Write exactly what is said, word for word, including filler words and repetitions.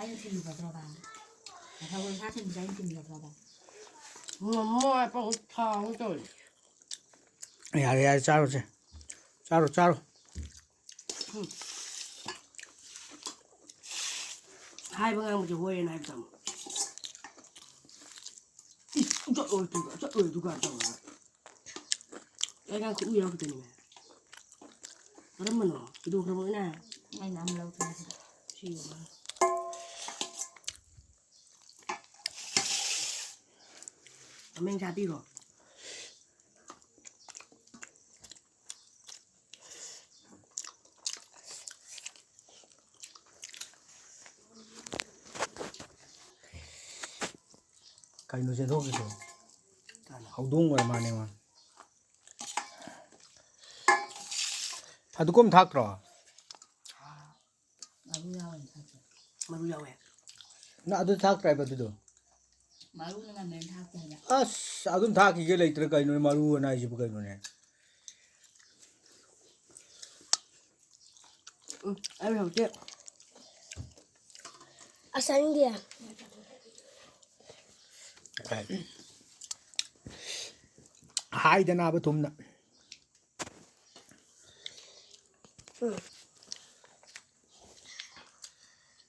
ꯑꯩꯅ ꯊꯤꯜꯂꯨꯒꯗ꯭ꯔꯣꯕ? ꯁꯒꯣꯜ ꯁꯥ ꯊꯤꯟꯕꯁꯦ ꯑꯩꯅ ꯊꯤꯟꯒꯗ꯭ꯔꯣꯕ? ꯉꯝꯃꯣꯏ, ꯄꯥꯕꯨꯡ ꯊꯥꯎ ꯑꯃ ꯇꯧꯔꯤ꯫ ꯌꯥꯔꯦ, ꯌꯥꯔꯦ, ꯆꯥꯔꯣꯁꯦ꯫ ꯆꯥꯔꯣ, ꯆꯥꯔꯣ꯫ ꯎꯝ꯫ ꯍꯥꯏꯕ ꯉꯥꯡꯕꯁꯦ ꯍꯣꯏꯌꯦꯅ ꯍꯥꯏꯕ ꯇꯝꯃꯣ꯫ ꯏꯁ, ꯆꯠꯂꯣꯏ, ꯆꯠꯂꯣꯏ, ꯗꯨꯀꯥꯟ ꯇꯧꯔꯒ꯫ ꯑꯩ ꯉꯥꯡ ꯈꯨꯠꯎ ꯌꯥꯎꯈꯤꯗꯣꯏꯅꯦ꯫ ꯀꯔꯝꯕꯅꯣ? ꯊꯤꯗꯣꯛꯈ꯭ꯔꯕ ꯑꯣꯏꯅ? ꯑꯩꯅ ꯑꯃ ꯂꯧꯗꯣꯏꯅꯦ ꯁꯤꯗ꯫ ꯁꯤ ꯌꯦꯡꯉꯣ꯫ ꯍꯥꯃꯦꯡ ꯆꯥꯕꯤꯔꯣ꯫ ꯀꯩꯅꯣ ꯆꯦꯟꯊꯣꯛꯈꯤꯗꯣ? ꯍꯧꯗꯣꯡ ꯑꯣꯏꯔ ꯃꯥꯜꯂꯦ ꯃꯥ꯫ ꯐꯗꯤꯒꯣꯝ ꯊꯥꯛꯇ꯭ꯔꯣ? ꯃꯔꯨ ꯌꯥꯎꯋꯦ ꯊꯥꯛꯄ꯫ ꯃꯔꯨ ꯌꯥꯎꯋꯦ꯫ ꯅꯪ ꯑꯗꯨ ꯊꯥꯛꯇ꯭ꯔꯥ ꯍꯥꯏꯕ ꯑꯗꯨꯗꯣ? ꯃꯔꯨꯅ ꯉꯝꯃꯦꯅ ꯊꯥꯛꯇꯦ ꯍꯥꯏꯕ꯫ ꯑꯁ, ꯑꯗꯨꯝ ꯊꯥꯛꯈꯤꯒꯦ ꯂꯩꯇ꯭ꯔꯥ ꯀꯩꯅꯣꯅꯦ, ꯃꯔꯨ ꯑꯅ ꯍꯥꯏꯁꯤꯕꯨ ꯀꯩꯅꯣꯅꯦ? ꯎꯝ, ꯑꯩ ꯍꯧꯖꯤꯛ ꯑꯁ, ꯆꯥꯅꯤꯡꯗꯦ꯫ ꯍꯥꯏꯗꯅꯕ ꯊꯨꯝꯅ꯫ ꯎꯝ꯫